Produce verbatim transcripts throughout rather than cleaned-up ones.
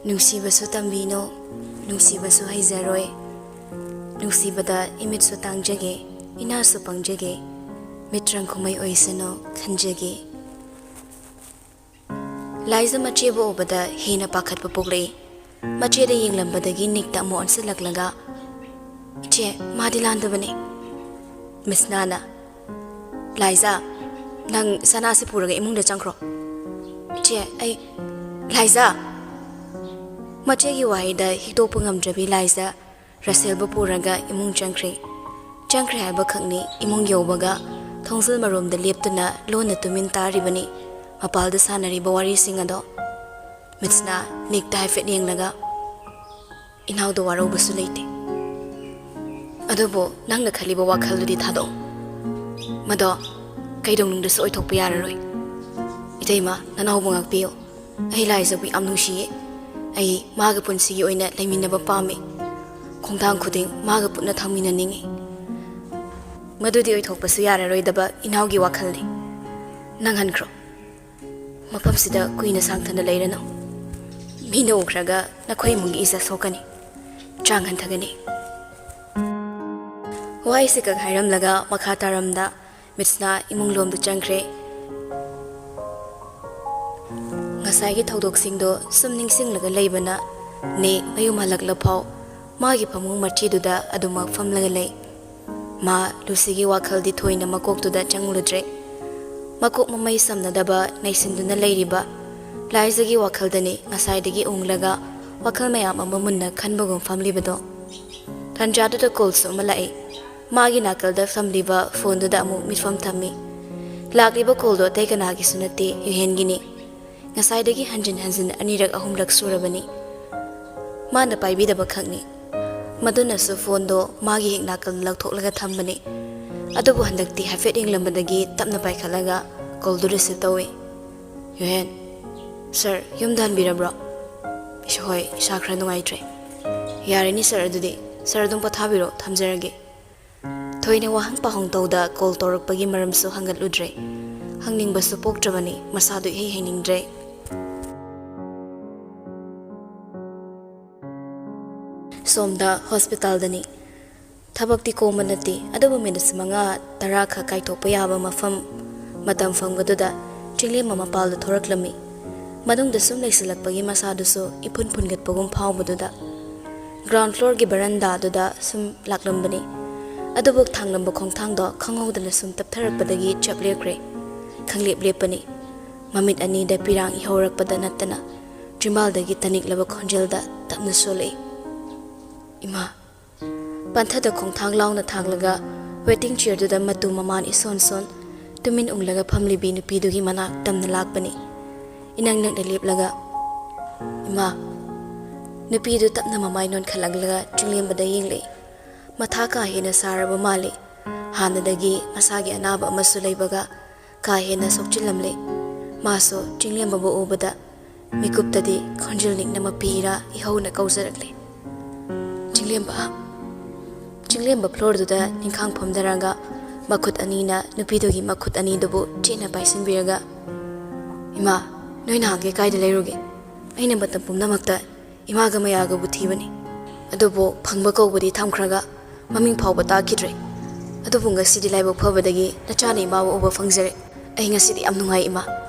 ꯅꯨꯡꯁꯤꯕꯁꯨ ꯇꯝꯕꯤꯅꯣ, ꯅꯨꯡꯁꯤꯕꯁꯨ ꯍꯩꯖꯔꯣꯏ꯫ ꯅꯨꯡꯁꯤꯕꯗ ꯏꯃꯤꯠꯁꯨ ꯇꯥꯡꯖꯒꯦ, ꯏꯅꯥꯁꯨ ꯄꯪꯖꯒꯦ, ꯃꯤꯠꯇ꯭ꯔꯪ ꯈꯨꯃꯩ ꯑꯣꯏꯁꯅꯨ ꯈꯟꯖꯒꯦ꯫ ꯂꯥꯏꯖ ꯃꯆꯦꯕꯨ ꯎꯕꯗ ꯍꯦꯟꯅ ꯄꯥꯈꯠꯄ ꯄꯣꯛꯂꯛꯏ꯫ ꯃꯆꯦꯗ ꯌꯦꯡꯂꯝꯕꯗꯒꯤ ꯅꯤꯛꯇ ꯑꯃꯨꯛ ꯑꯣꯟꯁꯤꯜꯂꯛꯂꯒ, "ꯏꯆꯦ, ꯃꯥꯗꯤ ꯂꯥꯟꯗꯕꯅꯤ꯫" ꯃꯤꯁꯅꯥꯅ, "ꯂꯥꯏꯖꯥ, ꯅꯪ ꯁꯅꯥꯁꯤ ꯄꯨꯔꯒ ꯏꯃꯨꯡꯗ ꯆꯪꯈ꯭ꯔꯣ꯫" "ꯏꯆꯦ, ꯑꯩ, ꯂꯥꯏꯖꯥ!" ꯃꯆꯦꯒꯤ ꯋꯥꯍꯩꯗ ꯍꯤꯛꯇꯣꯛꯄ ꯉꯝꯗ꯭ꯔꯕꯤ ꯂꯥꯏꯖꯥ ꯔꯁꯦꯜꯕꯨ ꯄꯨꯔꯒ ꯏꯃꯨꯡ ꯆꯪꯈ꯭ꯔꯦ꯫ ꯆꯪꯈ꯭ꯔꯦ ꯍꯥꯏꯕꯈꯛꯅꯤ, ꯏꯃꯨꯡ ꯌꯧꯕꯒ ꯊꯣꯡꯖꯤꯜ ꯃꯔꯣꯝꯗ ꯂꯦꯞꯇꯨꯅ ꯂꯣꯟꯅ ꯇꯨꯃꯤꯟ ꯇꯥꯔꯤꯕꯅꯤ ꯃꯄꯥꯜꯗ ꯁꯥꯟꯅꯔꯤꯕ ꯋꯥꯔꯤꯁꯤꯡ ꯑꯗꯣ꯫ ꯃꯤꯠꯁꯅꯥ ꯅꯤꯛꯇ ꯍꯥꯏꯐꯦꯠ ꯌꯦꯡꯂꯒ, "ꯏꯅꯥꯎꯗ ꯋꯥꯔꯧꯕꯁꯨ ꯂꯩꯇꯦ꯫ ꯑꯗꯨꯕꯨ ꯅꯪꯅ ꯈꯜꯂꯤꯕ ꯋꯥꯈꯜꯗꯨꯗꯤ ꯊꯥꯗꯣꯛꯑꯣ꯫ ꯃꯗꯣ ꯀꯩꯗꯧꯅꯨꯡꯗꯁꯨ ꯑꯣꯏꯊꯣꯛꯄ ꯌꯥꯔꯔꯣꯏ꯫ ꯏꯇꯩꯃ, ꯅꯅꯥꯎꯕꯨ ꯉꯥꯛꯄꯤꯌꯨ꯫ ꯑꯩ ꯂꯥꯏꯖꯕꯨ ꯌꯥꯝ ꯅꯨꯡꯁꯤꯌꯦ꯫ ꯑꯩ ꯃꯥꯒ ꯄꯨꯟꯁꯤꯒꯤ ꯑꯣꯏꯅ ꯂꯩꯃꯤꯟꯅꯕ ꯄꯥꯝꯃꯤ꯫ ꯈꯣꯡꯊꯥꯡ ꯈꯨꯗꯤꯡ ꯃꯥꯒ ꯄꯨꯟꯅ ꯊꯥꯡꯃꯤꯟꯅꯅꯤꯡꯉꯤ꯫ ꯃꯗꯨꯗꯤ ꯑꯣꯏꯊꯣꯛꯄꯁꯨ ꯌꯥꯔꯔꯣꯏꯗꯕ ꯏꯅꯥꯎꯒꯤ ꯋꯥꯈꯜꯅꯤ꯫ ꯅꯪ ꯍꯟꯈ꯭ꯔꯣ꯫ ꯃꯐꯝꯁꯤꯗ ꯀꯨꯏꯅ ꯁꯥꯡꯊꯅ ꯂꯩꯔꯅꯨ꯫ ꯃꯤꯅ ꯎꯈ꯭ꯔꯒ ꯅꯈꯣꯏ ꯏꯃꯨꯡꯒꯤ ꯏꯖꯠ ꯁꯣꯛꯀꯅꯤ, ꯆꯥꯡ ꯍꯟꯊꯒꯅꯤ꯫" ꯋꯥꯍꯩꯁꯤ ꯈꯛ ꯍꯥꯏꯔꯝꯂꯒ ꯃꯈꯥ ꯇꯥꯔꯝꯗ ꯃꯤꯠꯁꯅꯥ ꯏꯃꯨꯡ ꯂꯣꯝꯗ ꯆꯪꯈ꯭ꯔꯦ꯫ ꯉꯁꯥꯏꯒꯤ ꯊꯧꯗꯣꯛꯁꯤꯡꯗꯣ ꯁꯨꯝ ꯅꯤꯡꯁꯤꯡꯂꯒ ꯂꯩꯕꯅ ꯅꯦ ꯃꯌꯨꯝ ꯍꯜꯂꯛꯂꯐꯥꯎ ꯃꯥꯒꯤ ꯐꯃꯨꯡ ꯃꯆꯦꯗꯨꯗ ꯑꯗꯨꯃꯛ ꯐꯝꯂꯒ ꯂꯩ꯫ ꯃꯥ ꯂꯨꯁꯤꯒꯤ ꯋꯥꯈꯜꯗꯤ ꯊꯣꯏꯅ ꯃꯀꯣꯛꯇꯨꯗ ꯆꯪꯂꯨꯗ꯭ꯔꯦ꯫ ꯃꯀꯣꯛ ꯃꯃꯩ ꯁꯝꯅꯗꯕ ꯅꯩꯁꯤꯟꯗꯨꯅ ꯂꯩꯔꯤꯕ ꯂꯥꯏꯖꯒꯤ ꯋꯥꯈꯜꯗꯅꯤ ꯉꯁꯥꯏꯗꯒꯤ ꯎꯪꯂꯒ ꯋꯥꯈꯜ ꯃꯌꯥꯝ ꯑꯃ ꯃꯨꯟꯅ ꯈꯟꯕꯒꯨꯝ ꯐꯝꯂꯤꯕꯗꯣ꯫ ꯇꯥꯟꯖꯥꯗꯨꯗ ꯀꯣꯜꯁꯨ ꯑꯃ ꯂꯥꯛꯏ꯫ ꯃꯥꯒꯤ ꯅꯥꯀꯜꯗ ꯐꯝꯂꯤꯕ ꯐꯣꯟꯗꯨꯗ ꯑꯃꯨꯛ ꯃꯤꯠꯐꯝ ꯊꯝꯃꯤ꯫ ꯂꯥꯛꯂꯤꯕ ꯀꯣꯜꯗꯣ ꯑꯇꯩ ꯀꯅꯥꯒꯤꯁꯨ ꯅꯠꯇꯦ, ꯌꯨꯍꯦꯟꯒꯤꯅꯤ꯫ ꯉꯁꯥꯏꯗꯒꯤ ꯍꯟꯖꯤꯟ ꯍꯟꯖꯤꯟ ꯑꯅꯤꯔꯛ ꯑꯍꯨꯝꯂꯛ ꯁꯨꯔꯕꯅꯤ꯫ ꯃꯥꯅ ꯄꯥꯏꯕꯤꯗꯕ ꯈꯛꯅꯤ꯫ ꯃꯗꯨꯅꯁꯨ ꯐꯣꯟꯗꯣ ꯃꯥꯒꯤ ꯍꯦꯛ ꯅꯥꯀꯜꯗ ꯂꯧꯊꯣꯛꯂꯒ ꯊꯝꯕꯅꯤ꯫ ꯑꯗꯨꯕꯨ ꯍꯟꯗꯛꯇꯤ ꯍꯥꯏꯐꯦꯠ ꯌꯦꯡꯂꯝꯕꯗꯒꯤ ꯇꯞꯅ ꯄꯥꯏꯈꯠꯂꯒ ꯀꯣꯜꯗꯨ ꯔꯤꯁꯤꯞ ꯇꯧꯏ꯫ "ꯌꯨꯍꯦꯟ, ꯁꯥꯔ, ꯌꯨꯝꯗ ꯍꯟꯕꯤꯔꯕ꯭ꯔꯣ?" "ꯏꯁ, ꯍꯣꯏ, ꯏꯁꯥ ꯈꯔ ꯅꯨꯡꯉꯥꯏꯇ꯭ꯔꯦ꯫" "ꯌꯥꯔꯦꯅꯤ ꯁꯥꯔ, ꯑꯗꯨꯗꯤ ꯁꯥꯔ ꯑꯗꯨꯝ ꯄꯣꯊꯥꯕꯤꯔꯣ, ꯊꯝꯖꯔꯒꯦ꯫" ꯊꯣꯏꯅ ꯋꯥꯍꯪ ꯄꯥꯎꯍꯪ ꯇꯧꯗ ꯀꯣꯜ ꯇꯧꯔꯛꯄꯒꯤ ꯃꯔꯝꯁꯨ ꯍꯪꯒꯠꯂꯨꯗ꯭ꯔꯦ꯫ ꯍꯪꯅꯤꯡꯕꯁꯨ ꯄꯣꯛꯇ꯭ꯔꯕꯅꯤ, ꯃꯁꯥꯗꯨ ꯏꯍꯩ ꯍꯩꯅꯤꯡꯗ꯭ꯔꯦ꯫ ꯁꯣꯝꯗ ꯍꯣꯁꯄꯤꯇꯥꯜꯗꯅꯤ꯫ ꯊꯕꯛꯇꯤ ꯀꯣꯝꯕ ꯅꯠꯇꯦ, ꯑꯗꯨꯕꯨ ꯃꯤꯅꯤꯠ ꯃꯉꯥ ꯇꯔꯥ ꯈꯛ ꯀꯥꯏꯊꯣꯛꯄ ꯌꯥꯕ ꯃꯐꯝ, ꯃꯇꯝ ꯐꯪꯕꯗꯨꯗ ꯆꯤꯡꯂꯦꯝꯕ ꯃꯄꯥꯜꯗ ꯊꯣꯔꯛꯂꯝꯃꯤ꯫ ꯃꯅꯨꯡꯗ ꯁꯨꯝ ꯂꯩꯁꯤꯜꯂꯛꯄꯒꯤ ꯃꯁꯥꯗꯨꯁꯨ ꯏꯐꯨꯟ ꯐꯨꯟꯒꯠꯄꯒꯨꯝ ꯐꯥꯎꯕꯗꯨꯗ ground floorꯒꯤ ꯕꯔꯟꯗꯥꯗꯨꯗ ꯁꯨꯝ ꯂꯥꯛꯂꯝꯕꯅꯤ꯫ ꯑꯗꯨꯕꯨ ꯊꯥꯡꯂꯝꯕ ꯈꯣꯡꯊꯥꯡꯗꯣ ꯈꯪꯍꯧꯗꯅ ꯁꯨꯝ ꯇꯞꯊꯔꯛꯄꯗꯒꯤ ꯆꯞ ꯂꯦꯞꯈ꯭ꯔꯦ꯫ ꯈꯪꯂꯦꯞ ꯂꯦꯞꯄꯅꯤ꯫ ꯃꯃꯤꯠ ꯑꯅꯤꯗ ꯄꯤꯔꯥꯡ ꯏꯍꯧꯔꯛꯄꯗ ꯅꯠꯇꯅ ꯆꯤꯝꯕꯥꯜꯗꯒꯤ ꯇꯅꯤꯛꯂꯕ ꯈꯣꯟꯖꯦꯜꯗ ꯇꯞꯅ ꯁꯣꯜꯂꯛꯏ, "ꯏꯃꯥ!" ꯄꯟꯊꯗ ꯈꯣꯡꯊꯥꯡ ꯂꯥꯎꯅ ꯊꯥꯡꯂꯒ waiting chairꯗꯨꯗ ꯃꯇꯨ ꯃꯃꯥꯟ ꯏꯁꯣꯟ ꯁꯣꯟ ꯇꯨꯃꯤꯟ ꯎꯪꯂꯒ ꯐꯝꯂꯤꯕꯤ ꯅꯨꯄꯤꯗꯨꯒꯤ ꯃꯅꯥꯛ ꯇꯝꯅ ꯂꯥꯛꯄꯅꯤ꯫ ꯏꯅꯛ ꯅꯛꯅ ꯂꯦꯞꯂꯒ, "ꯏꯃꯥ!" ꯅꯨꯄꯤꯗꯨ ꯇꯞꯅ ꯃꯃꯥꯏ ꯅꯣꯟꯈꯠꯂꯛꯂꯒ ꯆꯤꯡꯂꯦꯝꯕꯗ ꯌꯦꯡꯂꯛꯏ꯫ ꯃꯊꯥ ꯀꯥ ꯍꯦꯟꯅ ꯁꯥꯔꯕ ꯃꯥꯜꯂꯤ꯫ ꯍꯥꯟꯅꯗꯒꯤ ꯃꯁꯥꯒꯤ ꯑꯅꯥꯕ ꯑꯃꯁꯨ ꯂꯩꯕꯒ ꯀꯥ ꯍꯦꯟꯅ ꯁꯣꯛꯆꯤꯜꯂꯝꯂꯦ꯫ ꯃꯥꯁꯨ ꯆꯤꯡꯂꯦꯝꯕꯕꯨ ꯎꯕꯗ ꯃꯤꯀꯨꯞꯇꯗꯤ ꯈꯣꯟꯖꯦꯜ ꯅꯤꯛꯅ ꯃꯄꯤꯔꯥ ꯏꯍꯧꯅ ꯀꯧꯖꯔꯛꯂꯦ꯫ "ꯆꯤꯡꯂꯦꯝꯕ!" ꯆꯤꯡꯂꯦꯝꯕ floorꯗꯨꯗ ꯅꯤꯡꯈꯥꯡ ꯐꯝꯊꯔꯒ ꯃꯈꯨꯠ ꯑꯅꯤꯅ ꯅꯨꯄꯤꯗꯨꯒꯤ ꯃꯈꯨꯠ ꯑꯅꯤꯗꯨꯕꯨ ꯆꯦꯠꯅ ꯄꯥꯏꯁꯤꯟꯕꯤꯔꯒ, "ꯏꯃꯥ, ꯅꯣꯏ ꯅꯍꯥꯟꯒꯩ ꯀꯥꯏꯗ ꯂꯩꯔꯨꯒꯦ? ꯑꯩꯅ ꯃꯇꯝ ꯄꯨꯝꯅꯃꯛꯇ ꯏꯃꯥꯒ ꯃꯌꯥꯒꯕꯨ ꯊꯤꯕꯅꯤ꯫ ꯑꯗꯨꯕꯨ ꯐꯪꯕ ꯀꯧꯕꯗꯤ ꯊꯝꯈ꯭ꯔꯒ ꯃꯃꯤꯡ ꯐꯥꯎꯕ ꯇꯥꯈꯤꯗ꯭ꯔꯦ꯫ ꯑꯗꯨꯕꯨ ꯉꯁꯤꯗꯤ ꯂꯥꯏꯕꯛ ꯐꯕꯗꯒꯤ ꯅꯆꯥꯅ ꯏꯃꯥꯕꯨ ꯎꯕ ꯐꯪꯖꯔꯦ꯫ ꯑꯩ ꯉꯁꯤꯗꯤ ꯌꯥꯝ ꯅꯨꯡꯉꯥꯏ ꯏꯃꯥ꯫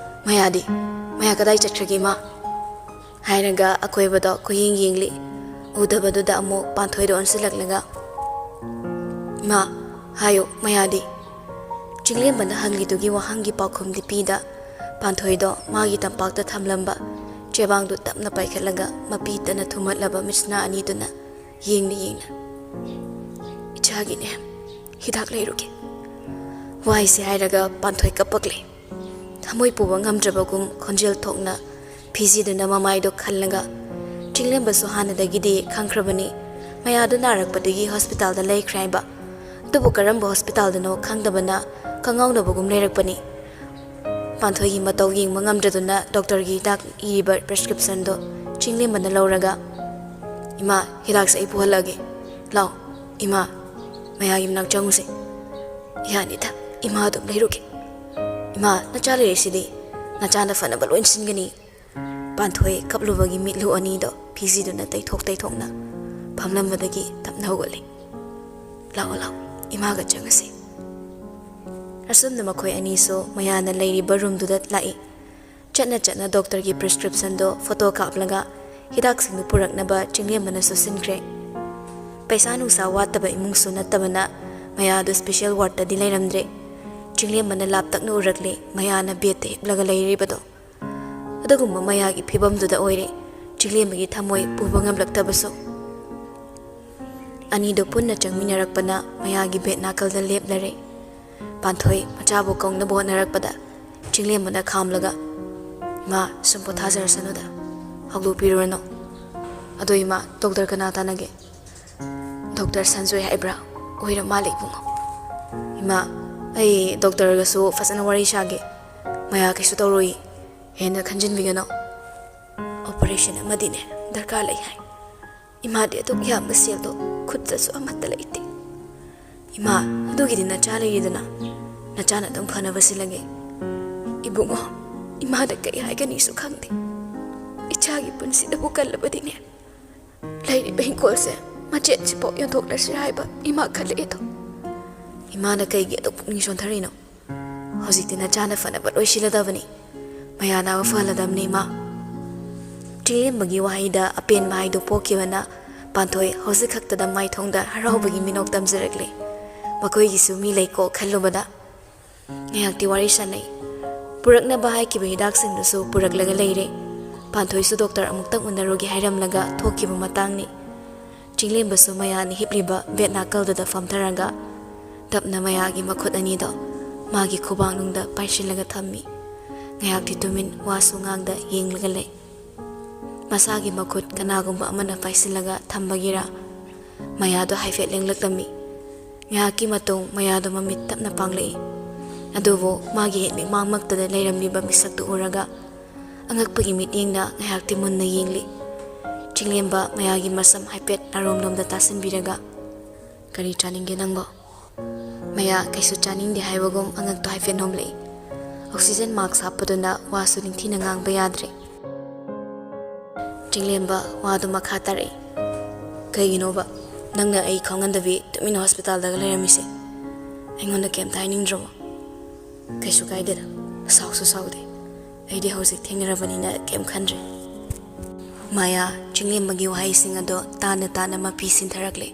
ꯃꯌꯥꯗꯤ? ꯃꯌꯥ ꯀꯗꯥꯏ ꯆꯠꯈ꯭ꯔꯒꯦ ꯏꯃꯥ?" ꯍꯥꯏꯔꯒ ꯑꯀꯣꯏꯕꯗ ꯀꯣꯏꯌꯦꯡ ꯌꯦꯡꯂꯤ꯫ ꯎꯗꯕꯗꯨꯗ ꯑꯃꯨꯛ ꯄꯥꯟꯊꯣꯏꯗ ꯑꯣꯟꯁꯤꯜꯂꯛꯂꯒ, "ꯏꯃꯥ, ꯍꯥꯏꯌꯨ, ꯃꯌꯥꯗꯤ?" ꯆꯤꯡꯂꯦꯝꯕꯅ ꯍꯪꯂꯤꯗꯨꯒꯤ ꯋꯥꯍꯪꯒꯤ ꯄꯥꯎꯈꯨꯝꯗꯤ ꯄꯤꯗ, ꯄꯥꯟꯊꯣꯏꯗꯣ ꯃꯥꯒꯤ ꯇꯝꯄꯥꯛꯇ ꯊꯝꯂꯝꯕ ꯆꯦꯕꯥꯡꯗꯨ ꯇꯞꯅ ꯄꯥꯏꯈꯠꯂꯒ ꯃꯄꯤ ꯇꯅ ꯊꯨꯝꯍꯠꯂꯕ ꯃꯤꯠꯁꯅꯥ ꯑꯅꯤꯗꯨꯅ ꯌꯦꯡꯅ ꯌꯦꯡꯅ, "ꯏꯆꯥꯒꯤꯅꯦ, ꯍꯤꯗꯥꯛ ꯂꯩꯔꯨꯒꯦ꯫ ꯋꯥꯏꯁꯦ" ꯍꯥꯏꯔꯒ ꯄꯥꯟꯊꯣꯏ ꯀꯞꯄꯛꯂꯦ꯫ ꯊꯃꯣꯏ ꯄꯨꯕ ꯉꯝꯗ꯭ꯔꯕꯒꯨꯝ ꯈꯣꯟꯖꯦꯜ ꯊꯣꯛꯅ ꯐꯤꯖꯤꯗꯨꯅ ꯃꯃꯥꯏꯗꯣ ꯈꯜꯂꯒ, ꯆꯤꯡꯂꯦꯝꯕꯁꯨ ꯍꯥꯟꯅꯗꯒꯤꯗꯤ ꯈꯪꯈ꯭ꯔꯕꯅꯤ ꯃꯌꯥꯗꯨ ꯅꯥꯔꯛꯄꯗꯒꯤ ꯍꯣꯁꯄꯤꯇꯥꯜꯗ ꯂꯩꯈ꯭ꯔꯦ ꯍꯥꯏꯕ꯫ ꯑꯗꯨꯕꯨ ꯀꯔꯝꯕ ꯍꯣꯁꯄꯤꯇꯥꯜꯗꯅꯣ ꯈꯪꯗꯕꯅ ꯀꯉꯥꯎꯅꯕꯒꯨꯝ ꯂꯩꯔꯛꯄꯅꯤ꯫ ꯄꯥꯟꯊꯣꯏꯒꯤ ꯃꯇꯧ ꯌꯦꯡꯕ ꯉꯝꯗ꯭ꯔꯗꯨꯅ ꯗꯣꯛꯇꯔꯒꯤ ꯍꯤꯗꯥꯛ ꯏꯔꯤꯕ prescriptionꯗꯣ ꯆꯤꯡꯂꯦꯝꯕꯅ ꯂꯧꯔꯒ, "ꯏꯃꯥ, ꯍꯤꯗꯥꯛꯁꯦ ꯑꯩ ꯄꯨꯍꯜꯂꯛꯑꯒꯦ꯫ ꯂꯥꯎ, ꯏꯃꯥ, ꯃꯌꯥꯒꯤ ꯃꯅꯥꯛ ꯆꯪꯉꯨꯁꯦ꯫" "ꯌꯥꯅꯤꯗ, ꯏꯃꯥ ꯑꯗꯨꯝ ꯂꯩꯔꯨꯒꯦ꯫ ꯏꯃꯥ, ꯅꯆꯥ ꯂꯩꯔꯤꯁꯤꯗꯤ, ꯅꯆꯥꯅ ꯐꯅꯕ ꯂꯣꯏ ꯁꯤꯟꯒꯅꯤ꯫" ꯄꯥꯟꯊꯣꯏ ꯀꯞꯂꯨꯕꯒꯤ ꯃꯤꯠꯂꯨ ꯑꯅꯤꯗꯣ ꯐꯤꯖꯤꯗꯨꯅ ꯇꯩꯊꯣꯛ ꯇꯩꯊꯣꯛꯅ ꯐꯝꯂꯝꯕꯗꯒꯤ ꯇꯞꯅ ꯍꯧꯒꯠꯂꯤ꯫ "ꯂꯥꯛꯑꯣ, ꯂꯥꯛꯑꯣ, ꯏꯃꯥꯒ ꯆꯪꯉꯁꯤ꯫" ꯑꯁꯨꯝꯅ ꯃꯈꯣꯏ ꯑꯅꯤꯁꯨ ꯃꯌꯥꯅ ꯂꯩꯔꯤꯕ ꯔꯨꯝꯗꯨꯗ ꯂꯥꯛꯏ꯫ ꯆꯠꯅ ꯆꯠꯅ ꯗꯣꯛꯇꯔꯒꯤ ꯄ꯭ꯔꯤꯁꯀ꯭ꯔꯤꯞꯁꯟꯗꯣ ꯐꯣꯇꯣ ꯀꯥꯞꯂꯒ ꯍꯤꯗꯥꯛꯁꯤꯡꯗꯨ ꯄꯨꯔꯛꯅꯕ ꯆꯤꯡꯂꯦꯝꯕꯅꯁꯨ ꯁꯤꯟꯈ꯭ꯔꯦ꯫ ꯄꯩꯁꯥ ꯅꯨꯡꯁꯥ ꯋꯥꯠꯇꯕ ꯏꯃꯨꯡꯁꯨ ꯅꯠꯇꯕꯅ ꯃꯌꯥꯗꯨ ꯁ꯭ꯄꯦꯁꯦꯜ ꯋꯥꯔꯗꯇꯗꯤ ꯂꯩꯔꯝꯗ꯭ꯔꯦ꯫ ꯆꯤꯡꯂꯦꯝꯕꯅ ꯂꯥꯞꯇꯛꯅ ꯎꯔꯛꯂꯦ ꯃꯌꯥꯅ ꯕꯦꯗꯇ ꯍꯤꯞꯂꯒ ꯂꯩꯔꯤꯕꯗꯣ꯫ ꯑꯗꯨꯒꯨꯝꯕ ꯃꯌꯥꯒꯤ ꯐꯤꯕꯝꯗꯨꯗ ꯑꯣꯏꯔꯦ ꯆꯤꯡꯂꯦꯝꯕꯒꯤ ꯊꯃꯣꯏ ꯄꯨꯕ ꯉꯝꯂꯛꯇꯕꯁꯨ꯫ ꯑꯅꯤꯗꯨ ꯄꯨꯟꯅ ꯆꯪꯃꯤꯟꯅꯔꯛꯄꯅ ꯃꯌꯥꯒꯤ ꯕꯦꯗ ꯅꯥꯀꯜꯗ ꯂꯦꯞꯂꯔꯦ꯫ ꯄꯥꯟꯊꯣꯏ ꯃꯆꯥꯕꯨ ꯀꯧꯅꯕ ꯍꯣꯠꯅꯔꯛꯄꯗ ꯆꯤꯡꯂꯦꯝꯕꯅ ꯈꯥꯝꯂꯒ, "ꯏꯃꯥ, ꯁꯨꯝ ꯄꯣꯊꯥꯖꯔꯁꯅꯨꯗ, ꯍꯧꯗꯣꯛꯄꯤꯔꯨꯔꯅꯨ꯫ ꯑꯗꯣ ꯏꯃꯥ, ꯗꯣꯛꯇꯔ ꯀꯅꯥ ꯇꯥꯟꯅꯒꯦ?" "ꯗꯣꯛꯇꯔ ꯁꯟꯖꯣꯏ ꯍꯥꯏꯕ꯭ꯔꯥ? ꯑꯣꯏꯔ ꯃꯥꯜꯂꯦ ꯏꯕꯨꯡꯉꯣ꯫" "ꯏꯃꯥ, ꯑꯩ ꯗꯣꯛꯇꯔꯒꯁꯨ ꯐꯖꯅ ꯋꯥꯔꯤ ꯁꯥꯒꯦ꯫ ꯃꯌꯥ ꯀꯩꯁꯨ ꯇꯧꯔꯣꯏ, ꯍꯦꯟꯅ ꯈꯟꯖꯤꯟꯕꯤꯒꯅꯨ꯫ ꯑꯣꯄꯔꯦꯁꯟ ꯑꯃꯗꯤꯅꯦ ꯗꯔꯀꯥꯔ ꯂꯩ ꯍꯥꯏ꯫ ꯏꯃꯥꯗꯤ ꯑꯗꯨꯛ ꯌꯥꯝꯕ ꯁꯦꯜꯗꯣ ꯈꯨꯠꯇꯁꯨ ꯑꯃꯠꯇ ꯂꯩꯇꯦ꯫" "ꯏꯃꯥ, ꯑꯗꯨꯒꯤꯗꯤ ꯅꯆꯥ ꯂꯩꯔꯤꯗꯅ, ꯅꯆꯥꯅ ꯑꯗꯨꯝ ꯐꯅꯕ ꯁꯤꯜꯂꯒꯦ꯫" "ꯏꯕꯨꯡꯉꯣ, ꯏꯃꯥꯗ ꯀꯩ ꯍꯥꯏꯒꯅꯤꯁꯨ ꯈꯪꯗꯦ꯫ ꯏꯆꯥꯒꯤ ꯄꯨꯟꯁꯤꯗꯕꯨ ꯀꯜꯂꯕꯗꯤꯅꯦ, ꯂꯩꯔꯤꯕ ꯍꯤꯡꯈꯣꯜꯁꯦ ꯃꯆꯦꯠꯁꯤꯐꯥꯎ ꯌꯣꯟꯊꯣꯛꯂꯁꯤꯔ ꯍꯥꯏꯕ ꯏꯃꯥ ꯈꯜꯂꯛꯑꯦꯗꯣ꯫" ꯏꯃꯥꯅ ꯀꯩꯒꯤ ꯑꯗꯨꯛ ꯄꯨꯛꯅꯤꯡ ꯁꯣꯟꯊꯔꯤꯅꯣ? "ꯍꯧꯖꯤꯛꯇꯤ ꯅꯆꯥꯅ ꯐꯅꯕ ꯂꯣꯏꯁꯤꯜꯂꯗꯕꯅꯤ꯫ ꯃꯌꯥ ꯅꯥꯕ ꯐꯍꯜꯂꯗꯕꯅꯤ, ꯏꯃꯥ꯫" ꯆꯤꯡꯂꯦꯝꯕꯒꯤ ꯋꯥꯍꯩꯗ ꯑꯄꯦꯟꯕ ꯍꯥꯏꯗꯨ ꯄꯣꯛꯈꯤꯕꯅ ꯄꯥꯟꯊꯣꯏ ꯍꯧꯖꯤꯛ ꯈꯛꯇꯗ ꯃꯥꯏꯊꯣꯡꯗ ꯍꯔꯥꯎꯕꯒꯤ ꯃꯤꯅꯣꯛ ꯇꯝꯖꯔꯛꯂꯦ꯫ ꯃꯈꯣꯏꯒꯤꯁꯨ ꯃꯤ ꯂꯩꯀꯣ ꯈꯜꯂꯨꯕꯗ꯫ ꯉꯥꯏꯍꯥꯛꯇꯤ ꯋꯥꯔꯤ ꯁꯥꯟꯅꯩ꯫ ꯄꯨꯔꯛꯅꯕ ꯍꯥꯏꯈꯤꯕ ꯍꯤꯗꯥꯛꯁꯤꯡꯗꯨꯁꯨ ꯄꯨꯔꯛꯂꯒ ꯂꯩꯔꯦ꯫ ꯄꯥꯟꯊꯣꯏꯁꯨ ꯗꯣꯛꯇꯔ ꯑꯃꯨꯛꯇꯪ ꯎꯅꯔꯨꯒꯦ ꯍꯥꯏꯔꯝꯂꯒ ꯊꯣꯛꯈꯤꯕ ꯃꯇꯥꯡꯅꯤ꯫ ꯆꯤꯡꯂꯦꯝꯕꯁꯨ ꯃꯌꯥꯅ ꯍꯤꯞꯂꯤꯕ ꯕꯦꯗ ꯅꯥꯀꯜꯗꯨꯗ ꯐꯝꯊꯔꯒ ꯇꯞꯅ ꯃꯌꯥꯒꯤ ꯃꯈꯨꯠ ꯑꯅꯤꯗꯣ ꯃꯥꯒꯤ ꯈꯨꯕꯥꯛꯅꯨꯡꯗ ꯄꯥꯏꯁꯤꯜꯂꯒ ꯊꯝꯃꯤ꯫ ꯉꯥꯏꯍꯥꯛꯇꯤ ꯇꯨꯃꯤꯟ ꯋꯥꯁꯨ ꯉꯥꯡꯗ ꯌꯦꯡꯂꯒ ꯂꯩ꯫ ꯃꯁꯥꯒꯤ ꯃꯈꯨꯠ ꯀꯅꯥꯒꯨꯝꯕ ꯑꯃꯅ ꯄꯥꯏꯁꯤꯜꯂꯒ ꯊꯝꯕꯒꯤꯔꯥ ꯃꯌꯥꯗꯣ ꯍꯥꯏꯐꯦꯠ ꯂꯦꯡꯂꯛꯂꯝꯃꯤ꯫ ꯉꯥꯏꯍꯥꯛꯀꯤ ꯃꯇꯨꯡ ꯃꯌꯥꯗꯣ ꯃꯃꯤꯠ ꯇꯞꯅ ꯄꯥꯡꯂꯛꯏ꯫ ꯑꯗꯨꯕꯨ ꯃꯥꯒꯤ ꯍꯦꯛ ꯃꯤꯠꯃꯥꯡꯃꯛꯇꯗ ꯂꯩꯔꯝꯂꯤꯕ ꯃꯤꯁꯛꯇꯨ ꯎꯔꯒ ꯑꯉꯛꯄꯒꯤ ꯃꯤꯠꯌꯦꯡꯅ ꯉꯥꯏꯍꯥꯛꯇꯤ ꯃꯨꯟꯅ ꯌꯦꯡꯂꯤ꯫ ꯆꯤꯡꯂꯦꯝꯕ ꯃꯌꯥꯒꯤ ꯃꯁꯝ ꯍꯥꯏꯐꯦꯠ ꯅꯥꯔꯣꯝꯂꯣꯝꯗ ꯇꯥꯁꯤꯟꯕꯤꯔꯒ, "ꯀꯔꯤ ꯆꯥꯅꯤꯡꯒꯦ ꯅꯪꯕꯣ?" ꯃꯌꯥ ꯀꯩꯁꯨ ꯆꯥꯅꯤꯡꯗꯦ ꯍꯥꯏꯕꯒꯨꯝ ꯑꯉꯛꯇꯣ ꯍꯥꯏꯐꯦꯠ ꯅꯣꯝꯂꯛꯏ꯫ ꯑꯣꯛꯁꯤꯖꯦꯟ ꯃꯥꯛꯁ ꯍꯥꯞꯄꯗꯨꯅ ꯋꯥꯁꯨ ꯅꯤꯡꯊꯤꯅ ꯉꯥꯡꯕ ꯌꯥꯗ꯭ꯔꯦ꯫ ꯆꯤꯡꯂꯦꯝꯕ ꯋꯥꯗꯨ ꯃꯈꯥ ꯇꯥꯔꯛꯏ꯫ ꯀꯩꯒꯤꯅꯣꯕ ꯅꯪꯅ ꯑꯩ ꯈꯪꯍꯟꯗꯕꯤ ꯇꯨꯃꯤꯟꯅ ꯍꯣꯁꯄꯤꯇꯥꯜꯗꯒ ꯂꯩꯔꯝꯃꯤꯁꯦ? ꯑꯩꯉꯣꯟꯗ ꯀꯩꯝꯇ ꯍꯥꯏꯅꯤꯡꯗ꯭ꯔꯕꯣ? ꯀꯩꯁꯨ ꯀꯥꯏꯗꯦꯗ, ꯁꯥꯎꯁꯨ ꯁꯥꯎꯗꯦ꯫ ꯑꯩꯗꯤ ꯍꯧꯖꯤꯛ ꯊꯦꯡꯅꯔꯕꯅꯤꯅ ꯀꯩꯝ ꯈꯟꯗ꯭ꯔꯦ꯫ ꯃꯥꯌꯥ ꯆꯤꯡꯂꯦꯝꯕꯒꯤ ꯋꯥꯍꯩꯁꯤꯡ ꯑꯗꯣ ꯇꯥꯅ ꯇꯥꯅ ꯃꯄꯤ ꯁꯤꯟꯊꯔꯛꯂꯦ꯫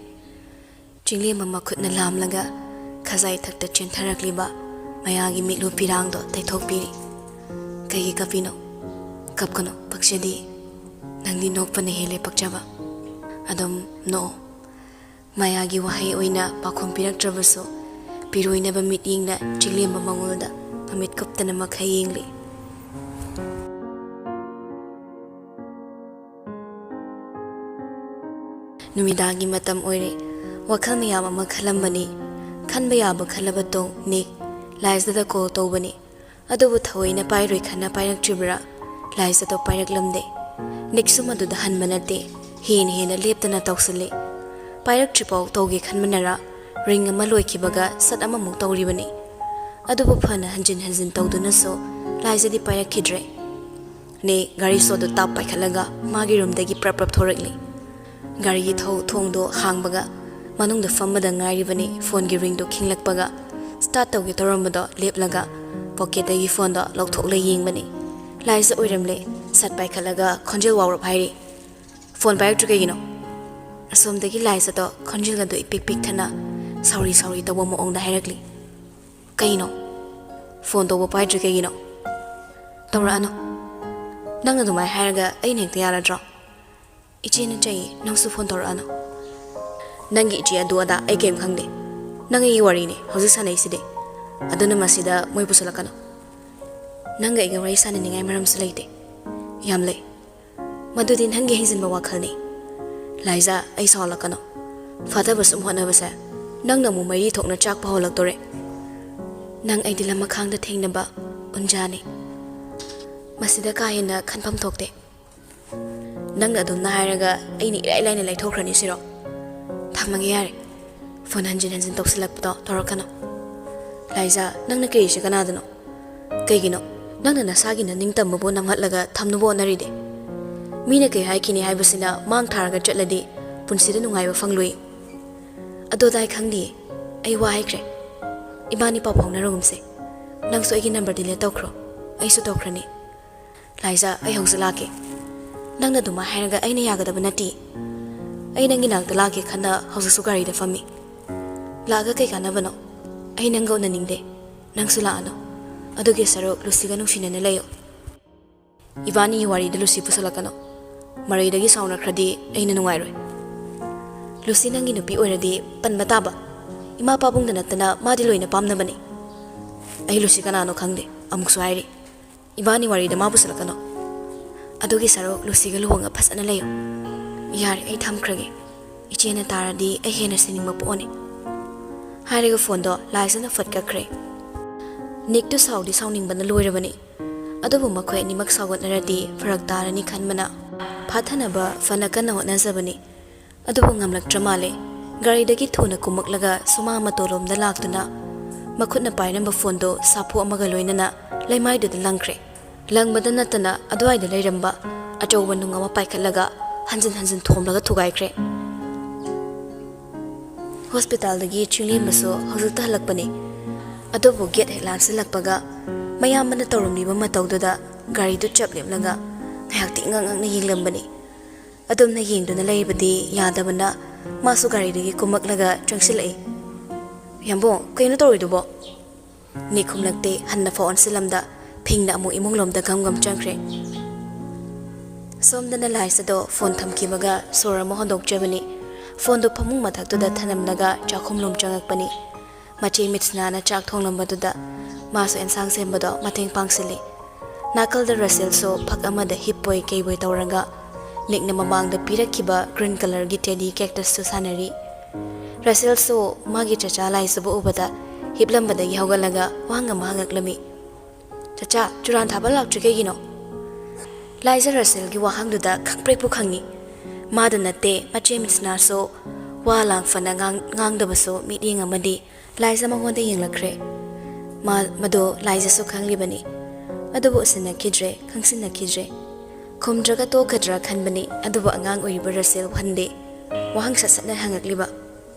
ꯆꯤꯡꯂꯦꯝꯕ ꯃꯈꯨꯠꯅ ꯂꯥꯝꯂꯒ ꯈꯖꯥꯏ ꯊꯛꯇ ꯆꯦꯟꯊꯔꯛꯂꯤꯕ ꯃꯌꯥꯒꯤ ꯃꯤꯠꯂꯨ ꯄꯤꯔꯥꯡꯗꯣ ꯇꯩꯊꯣꯛꯄꯤꯔꯤ꯫ "ꯀꯩꯒꯤ ꯀꯞꯄꯤꯅꯣ? ꯀꯞꯀꯅꯨ, ꯄꯛꯆꯗꯦ꯫ ꯅꯪꯗꯤ ꯅꯣꯛꯄꯅ ꯍꯦꯜꯂꯦ ꯄꯛꯆꯕ꯫ ꯑꯗꯨꯝ ꯅꯣꯛꯑꯣ꯫" ꯃꯌꯥꯒꯤ ꯋꯥꯍꯩ ꯑꯣꯏꯅ ꯄꯥꯎꯈꯨꯝ ꯄꯤꯔꯛꯇ꯭ꯔꯕꯁꯨ, ꯄꯤꯔꯣꯏꯅꯕ ꯃꯤꯠꯌꯦꯡꯅ ꯆꯤꯡꯂꯦꯝꯕ ꯃꯉꯣꯟꯗ ꯃꯃꯤꯠ ꯀꯨꯞꯇꯅ ꯃꯈꯩ ꯌꯦꯡꯂꯤ꯫ ꯅꯨꯃꯤꯗꯥꯡꯒꯤ ꯃꯇꯝ ꯑꯣꯏꯔꯦ꯫ ꯋꯥꯈꯜ ꯃꯌꯥꯝ ꯑꯃ ꯈꯜꯂꯝꯕꯅꯤ꯫ ꯈꯟꯕ ꯌꯥꯕ ꯈꯜꯂꯕ ꯇꯣꯡ ꯅꯤꯛ ꯂꯥꯏꯖꯗ ꯀꯣꯜ ꯇꯧꯕꯅꯤ꯫ ꯑꯗꯨꯕꯨ ꯊꯑꯣꯏꯅ ꯄꯥꯏꯔꯣꯏ ꯈꯟꯅ ꯄꯥꯏꯔꯛꯇ꯭ꯔꯤꯕ꯭ꯔꯥ? ꯂꯥꯏꯖꯗꯣ ꯄꯥꯏꯔꯛꯂꯝꯗꯦ꯫ ꯅꯤꯛꯁꯨ ꯃꯗꯨꯗ ꯍꯟꯕ ꯅꯠꯇꯦ꯫ ꯍꯦꯟꯅ ꯍꯦꯟꯅ ꯂꯦꯞꯇꯅ ꯇꯧꯁꯤꯜꯂꯤ꯫ ꯄꯥꯏꯔꯛꯇ꯭ꯔꯤꯐꯥꯎ ꯇꯧꯒꯦ ꯈꯟꯕꯅꯔꯥ, ꯔꯤꯡ ꯑꯃ ꯂꯣꯏꯈꯤꯕꯒ ꯁꯠ ꯑꯃꯃꯨꯛ ꯇꯧꯔꯤꯕꯅꯤ꯫ ꯑꯗꯨꯕꯨ ꯐꯅ ꯍꯟꯖꯤꯟ ꯍꯟꯖꯤꯟ ꯇꯧꯗꯨꯅꯁꯨ ꯂꯥꯏꯖꯗꯤ ꯄꯥꯏꯔꯛꯈꯤꯗ꯭ꯔꯦ꯫ ꯅꯦ, ꯒꯥꯔꯤ ꯁꯣꯗꯣ ꯇꯥꯞ ꯄꯥꯏꯈꯠꯂꯒ ꯃꯥꯒꯤ ꯔꯨꯝꯗꯒꯤ ꯄ꯭ꯔꯞ ꯄ꯭ꯔꯞ ꯊꯣꯔꯛꯂꯤ꯫ ꯒꯥꯔꯤꯒꯤ ꯊꯧ-, ꯊꯣꯡꯗꯣ ꯍꯥꯡꯕꯒ ꯃꯅꯨꯡꯗ ꯐꯝꯕꯗ ꯉꯥꯏꯔꯤꯕꯅꯤ ꯐꯣꯟꯒꯤ ꯔꯤꯡꯗꯣ ꯈꯤꯡꯂꯛꯄꯒ ꯁ꯭ꯇꯥꯔꯠ ꯇꯧꯒꯦ ꯇꯧꯔꯝꯕꯗꯣ ꯂꯦꯞꯂꯒ ꯄꯣꯀꯦꯠꯇꯒꯤ ꯐꯣꯟꯗꯣ ꯂꯧꯊꯣꯛꯂ ꯌꯦꯡꯕꯅꯤ꯫ ꯂꯥꯏꯖ ꯑꯣꯏꯔꯝꯂꯦ꯫ ꯁꯠ ꯄꯥꯏꯈꯠꯂꯒ ꯈꯣꯟꯖꯦꯜ ꯋꯥꯎꯔꯞ ꯍꯥꯏꯔꯤ, "ꯐꯣꯟ ꯄꯥꯏꯔꯛꯇ꯭ꯔꯤ ꯀꯩꯒꯤꯅꯣ?" ꯑꯁꯣꯝꯗꯒꯤ ꯂꯥꯏꯖꯗꯣ ꯈꯣꯟꯖꯦꯜ ꯑꯗꯨ ꯏꯄꯤꯛ ꯄꯤꯛꯊꯅ ꯁꯥꯎꯔꯤ ꯁꯥꯎꯔꯤ ꯇꯧꯕ ꯃꯑꯣꯡꯗ ꯍꯥꯏꯔꯛꯂꯤ꯫ "ꯀꯩꯅꯣ? ꯐꯣꯟ ꯇꯧꯕ ꯄꯥꯏꯗ꯭ꯔꯤ ꯀꯩꯒꯤꯅꯣ? ꯇꯧꯔꯛꯑꯅꯨ꯫ ꯅꯪ ꯑꯗꯨꯃꯥꯏꯅ ꯍꯥꯏꯔꯒ ꯑꯩꯅ ꯍꯦꯛꯇ ꯌꯥꯔꯗ꯭ꯔꯣ? ꯏꯆꯦꯅ ꯆꯩ, ꯅꯪꯁꯨ ꯐꯣꯟ ꯇꯧꯔꯛꯑꯅꯨ꯫" "ꯅꯪꯒꯤ ꯏꯆꯦ ꯑꯗꯨ ꯑꯗꯥ ꯑꯩ ꯀꯩꯝ ꯈꯪꯗꯦ꯫ ꯅꯪ ꯑꯩꯒꯤ ꯋꯥꯔꯤꯅꯦ ꯍꯧꯖꯤꯛ ꯁꯥꯟꯅꯩꯁꯤꯗꯤ꯫ ꯑꯗꯨꯅ ꯃꯁꯤꯗ ꯃꯣꯏ ꯄꯨꯁꯜꯂꯛꯀꯅꯨ꯫ ꯅꯪꯒ ꯑꯩꯒ ꯋꯥꯔꯤ ꯁꯥꯟꯅꯅꯤꯡꯉꯥꯏ ꯃꯔꯝꯁꯨ ꯂꯩꯇꯦ꯫" "ꯌꯥꯝ ꯂꯩ꯫ ꯃꯗꯨꯗꯤ ꯅꯪꯒꯤ ꯍꯦꯟꯖꯤꯟꯕ ꯋꯥꯈꯜꯅꯤ꯫" "ꯂꯥꯏꯖꯥ, ꯑꯩ ꯁꯥꯎꯍꯜꯂꯛꯀꯅꯨ꯫ ꯐꯥꯊꯕ ꯁꯨꯝ ꯍꯣꯠꯅꯕꯁꯦ ꯅꯪꯅ ꯑꯃꯨꯛ ꯃꯩꯔꯤ ꯊꯣꯛꯅ ꯆꯥꯛꯄ ꯍꯧꯔꯛꯇꯣꯔꯦ꯫ ꯅꯪ ꯑꯩꯗꯤ ꯂꯃꯈꯥꯡꯗ ꯊꯦꯡꯅꯕ ꯎꯟꯖꯥꯅꯤ꯫ ꯃꯁꯤꯗ ꯀꯥ ꯍꯦꯟꯅ ꯈꯟꯐꯝ ꯊꯣꯛꯇꯦ꯫ ꯅꯪꯅ ꯑꯗꯨꯝꯅ ꯍꯥꯏꯔꯒ ꯑꯩꯅ ꯏꯔꯥꯏ ꯂꯥꯏꯅ ꯂꯩꯊꯣꯛꯈ꯭ꯔꯅꯤ ꯁꯤꯔꯣ? ꯊꯝꯃꯒꯦ ꯌꯥꯔꯦ꯫ ꯐꯣꯟ ꯍꯟꯖꯤꯟ ꯍꯟꯖꯤꯟ ꯇꯧꯁꯤꯜꯂꯛꯄꯗꯣ ꯇꯧꯔꯛꯀꯅꯨ꯫" "ꯂꯥꯏꯖꯥ, ꯅꯪꯅ ꯀꯤꯔꯤꯁꯦ ꯀꯅꯥꯗꯅꯣ? ꯀꯩꯒꯤꯅꯣ ꯅꯪꯅ ꯅꯁꯥꯒꯤ ꯅꯅꯤꯡꯇꯝꯕꯕꯨ ꯅꯝꯍꯠꯂꯒ ꯊꯝꯅꯕ ꯍꯣꯠꯅꯔꯤꯗꯤ? ꯃꯤꯅ ꯀꯩ ꯍꯥꯏꯈꯤꯅꯤ ꯍꯥꯏꯕꯁꯤꯅ ꯃꯥꯡ ꯊꯥꯔꯒ ꯆꯠꯂꯗꯤ ꯄꯨꯟꯁꯤꯗ ꯅꯨꯡꯉꯥꯏꯕ ꯐꯪꯂꯨꯏ꯫ ꯑꯗꯣ ꯗꯥꯏ, ꯈꯪꯗꯤꯌꯦ, ꯑꯩ ꯋꯥ ꯍꯥꯏꯈ꯭ꯔꯦ꯫ ꯏꯕꯥꯅꯤ ꯄꯥꯎ ꯐꯥꯎꯅꯔꯒꯨꯝꯁꯦ꯫ ꯅꯪꯁꯨ ꯑꯩꯒꯤ ꯅꯝꯕꯔ ꯗꯤꯂꯤꯠ ꯇꯧꯈ꯭ꯔꯣ, ꯑꯩꯁꯨ ꯇꯧꯈ꯭ꯔꯅꯤ꯫ ꯂꯥꯏꯖꯥ, ꯑꯩ ꯍꯧꯖꯤꯛ ꯂꯥꯛꯀꯦ꯫ ꯅꯪꯅ ꯑꯗꯨꯃꯥꯏ ꯍꯥꯏꯔꯒ ꯑꯩꯅ ꯌꯥꯒꯗꯕ ꯅꯠꯇꯦ꯫ ꯑꯩ ꯅꯪꯒꯤ ꯅꯥꯛꯇ ꯂꯥꯛꯀꯦ ꯈꯟꯅ ꯍꯧꯖꯤꯛꯁꯨ ꯒꯥꯔꯤꯗ ꯐꯝꯃꯤ꯫ ꯂꯥꯛꯑꯒ ꯀꯩ ꯀꯥꯟꯅꯕꯅꯣ? ꯑꯩ ꯅꯪꯒ ꯎꯅꯅꯤꯡꯗꯦ꯫ ꯅꯪꯁꯨ ꯂꯥꯛꯑꯅꯨ꯫ ꯑꯗꯨꯒꯤ ꯁꯔꯨꯛ ꯂꯨꯁꯤꯒ ꯅꯨꯡꯁꯤꯅꯅ ꯂꯩꯌꯨ꯫ ꯏꯕꯥꯅꯤꯒꯤ ꯋꯥꯔꯤꯗ ꯂꯨꯁꯤ ꯄꯨꯁꯜꯂꯛꯀꯅꯨ꯫ ꯃꯔꯩꯗꯒꯤ ꯁꯥꯎꯅꯈ꯭ꯔꯗꯤ ꯑꯩꯅ ꯅꯨꯡꯉꯥꯏꯔꯣꯏ꯫ ꯂꯨꯁꯤ ꯅꯪꯒꯤ ꯅꯨꯄꯤ ꯑꯣꯏꯔꯗꯤ ꯄꯟꯕ ꯇꯥꯕ꯫ ꯏꯃꯥ ꯄꯥꯕꯨꯡꯗ ꯅꯠꯇꯅ ꯃꯥꯗꯤ ꯂꯣꯏꯅ ꯄꯥꯝꯅꯕꯅꯤ꯫ ꯑꯩ ꯂꯨꯁꯤ ꯀꯅꯥꯅꯣ ꯈꯪꯗꯦ꯫ ꯑꯃꯨꯛꯁꯨ ꯍꯥꯏꯔꯤ, ꯏꯕꯥꯅꯤ ꯋꯥꯔꯤꯗ ꯃꯥ ꯄꯨꯁꯜꯂꯛꯀꯅꯨ꯫ ꯑꯗꯨꯒꯤ ꯁꯔꯨꯛ ꯂꯨꯁꯤꯒ ꯂꯨꯍꯣꯡꯉ ꯐꯖꯅ ꯂꯩꯌꯨ꯫ ꯌꯥꯔꯦ, ꯑꯩ ꯊꯝꯈ꯭ꯔꯒꯦ꯫ ꯏꯆꯦꯅ ꯇꯥꯔꯗꯤ ꯑꯩ ꯍꯦꯟꯅ ꯁꯤꯅꯤꯡꯕ ꯄꯣꯛꯑꯅꯤ꯫ ꯍꯥꯏꯔꯒ ꯐꯣꯟꯗꯣ ꯂꯥꯏꯖꯅ ꯐꯠ ꯀꯛꯈ꯭ꯔꯦ꯫ ꯅꯤꯛꯇꯨ ꯁꯥꯎꯗꯤ ꯁꯥꯎꯅꯤꯡꯕꯅ ꯂꯣꯏꯔꯕꯅꯤ꯫ ꯑꯗꯨꯕꯨ ꯃꯈꯣꯏ ꯑꯅꯤꯃꯛ ꯁꯥꯎꯒꯠꯅꯔꯗꯤ ꯐꯔꯛ ꯇꯥꯔꯅꯤ ꯈꯟꯕꯅ ꯐꯥꯊꯅꯕ ꯐꯅ ꯀꯟꯅ ꯍꯣꯠꯅꯖꯕꯅꯤ꯫ ꯑꯗꯨꯕꯨ ꯉꯝꯂꯛꯇ꯭ꯔ ꯃꯥꯜꯂꯦ꯫ ꯒꯥꯔꯤꯗꯒꯤ ꯊꯨꯅ ꯀꯨꯝꯃꯛꯂꯒ ꯁꯨꯃꯥꯡ ꯃꯇꯣꯜꯂꯣꯝꯗ ꯂꯥꯛꯇꯨꯅ ꯃꯈꯨꯠꯅ ꯄꯥꯏꯔꯝꯕ ꯐꯣꯟꯗꯨ ꯁꯥꯐꯨ ꯑꯃꯒ ꯂꯣꯏꯅꯅ ꯂꯩꯃꯥꯏꯗꯨꯗ ꯂꯪꯈ꯭ꯔꯦ꯫ ꯂꯪꯕꯗ ꯅꯠꯇꯅ ꯑꯗꯨꯋꯥꯏꯗ ꯂꯩꯔꯝꯕ ꯑꯆꯧꯕ ꯅꯨꯡ ꯑꯃ ꯄꯥꯏꯈꯠꯂꯒ ꯍꯟꯖꯤꯟ ꯍꯟꯖꯤꯟ ꯊꯣꯝꯂꯒ ꯊꯨꯒꯥꯏꯈ꯭ꯔꯦ꯫ ꯍꯣꯁꯄꯤꯇꯥꯜꯗꯒꯤ ꯆꯤꯡꯂꯦꯝꯕꯁꯨ ꯍꯧꯖꯤꯛꯇ ꯍꯜꯂꯛꯄꯅꯤ꯫ ꯑꯗꯨꯕꯨ ꯒꯦꯠ ꯍꯦꯛ ꯂꯥꯟꯁꯤꯜꯂꯛꯄꯒ ꯃꯌꯥꯝꯕꯅ ꯇꯧꯔꯝꯂꯤꯕ ꯃꯇꯧꯗꯨꯗ ꯒꯥꯔꯤꯗꯨ ꯆꯞ ꯂꯦꯞꯂꯒ ꯉꯥꯏꯍꯥꯛꯇꯤ ꯏꯉꯛ ꯉꯛꯅ ꯌꯦꯡꯂꯝꯕꯅꯤ꯫ ꯑꯗꯨꯝꯅ ꯌꯦꯡꯗꯨꯅ ꯂꯩꯕꯗꯤ ꯌꯥꯗꯕꯅ ꯃꯥꯁꯨ ꯒꯥꯔꯤꯗꯒꯤ ꯀꯨꯝꯃꯛꯂꯒ ꯆꯪꯁꯤꯜꯂꯛꯏ꯫ "ꯌꯥꯝꯕꯨꯡ, ꯀꯩꯅꯣ ꯇꯧꯔꯤꯗꯨꯕꯣ?" ꯅꯤꯛ ꯈꯨꯝꯂꯛꯇꯦ꯫ ꯍꯟꯅ ꯐꯥꯎ ꯑꯣꯟꯁꯤꯜꯂꯝꯗ ꯐꯤꯡꯅ ꯑꯃꯨꯛ ꯏꯃꯨꯡꯂꯣꯝꯗ ꯒꯝ ꯒꯝ ꯆꯪꯈ꯭ꯔꯦ꯫ ꯁꯣꯝꯗꯅ ꯂꯥꯏꯁ ꯑꯗꯣ ꯐꯣꯟ ꯊꯝꯈꯤꯕꯒ ꯁꯣꯔ ꯑꯃ ꯍꯣꯟꯗꯣꯛꯆꯕꯅꯤ꯫ ꯐꯣꯟꯗꯨ ꯐꯃꯨꯡ ꯃꯊꯛꯇꯨꯗ ꯊꯅꯝꯂꯒ ꯆꯥꯛꯈꯨꯝꯂꯣꯝ ꯆꯪꯉꯛꯄꯅꯤ꯫ ꯃꯆꯦ ꯃꯤꯠꯁꯅꯥꯅ ꯆꯥꯛ ꯊꯣꯡꯂꯝꯕꯗꯨꯗ ꯃꯥꯁꯨ ꯑꯦꯟꯁꯥꯡ ꯁꯦꯝꯕꯗꯣ ꯃꯇꯦꯡ ꯄꯥꯡꯁꯤꯜꯂꯤ꯫ ꯅꯥꯀꯜꯗ ꯔꯁꯦꯜꯁꯨ ꯐꯛ ꯑꯃꯗ ꯍꯤꯞꯄꯣꯏ ꯀꯩꯕꯣꯏ ꯇꯧꯔꯒ ꯅꯤꯛꯅ ꯃꯃꯥꯡꯗ ꯄꯤꯔꯛꯈꯤꯕ ꯒ꯭ꯔꯤꯟ ꯀꯂꯔꯒꯤ ꯇꯦꯗꯤ ꯀꯦꯛꯇꯁꯇꯨ ꯁꯥꯟꯅꯔꯤ꯫ ꯔꯁꯦꯜꯁꯨ ꯃꯥꯒꯤ ꯆꯆꯥ ꯂꯥꯏꯖꯕꯨ ꯎꯕꯗ ꯍꯤꯞꯂꯝꯕꯗꯒꯤ ꯍꯧꯒꯠꯂꯒ ꯋꯥꯍꯪ ꯑꯃ ꯍꯪꯉꯛꯂꯝꯃꯤ꯫ "ꯆꯆꯥ, ꯆꯨꯔꯥꯟ ꯊꯥꯕ ꯂꯥꯛꯇ꯭ꯔꯤ ꯀꯩꯒꯤꯅꯣ?" ꯂꯥꯏꯖ ꯔꯁꯦꯜꯒꯤ ꯋꯥꯍꯪꯗꯨꯗ ꯈꯪꯄ꯭ꯔꯦꯛꯄꯨ ꯈꯪꯉꯤ꯫ ꯃꯥꯗ ꯅꯠꯇꯦ, ꯃꯆꯦ ꯃꯤꯠꯁꯅꯥꯁꯨ ꯋꯥ ꯂꯥꯡ ꯐꯅ ꯉꯥꯡ-, ꯉꯥꯡꯗꯕꯁꯨ ꯃꯤꯠꯌꯦꯡ ꯑꯃꯗꯤ ꯂꯥꯏꯖ ꯃꯉꯣꯟꯗ ꯌꯦꯡꯂꯛꯈ꯭ꯔꯦ꯫ ꯃꯥ, ꯃꯗꯨ ꯂꯥꯏꯖꯁꯨ ꯈꯪꯂꯤꯕꯅꯤ꯫ ꯑꯗꯨꯕꯨ ꯎꯁꯤꯟꯅꯈꯤꯗ꯭ꯔꯦ, ꯈꯪꯁꯤꯟꯅꯈꯤꯗ꯭ꯔꯦ꯫ ꯈꯨꯝꯗ꯭ꯔꯒ ꯇꯣꯛꯀꯗ꯭ꯔꯥ ꯈꯟꯕꯅꯤ, ꯑꯗꯨꯕꯨ ꯑꯉꯥꯡ ꯑꯣꯏꯔꯤꯕ ꯔꯁꯦꯜ ꯎꯍꯟꯗꯦ꯫ ꯋꯥꯍꯪ ꯁꯠ ꯁꯠꯅ ꯍꯪꯉꯛꯂꯤꯕ꯫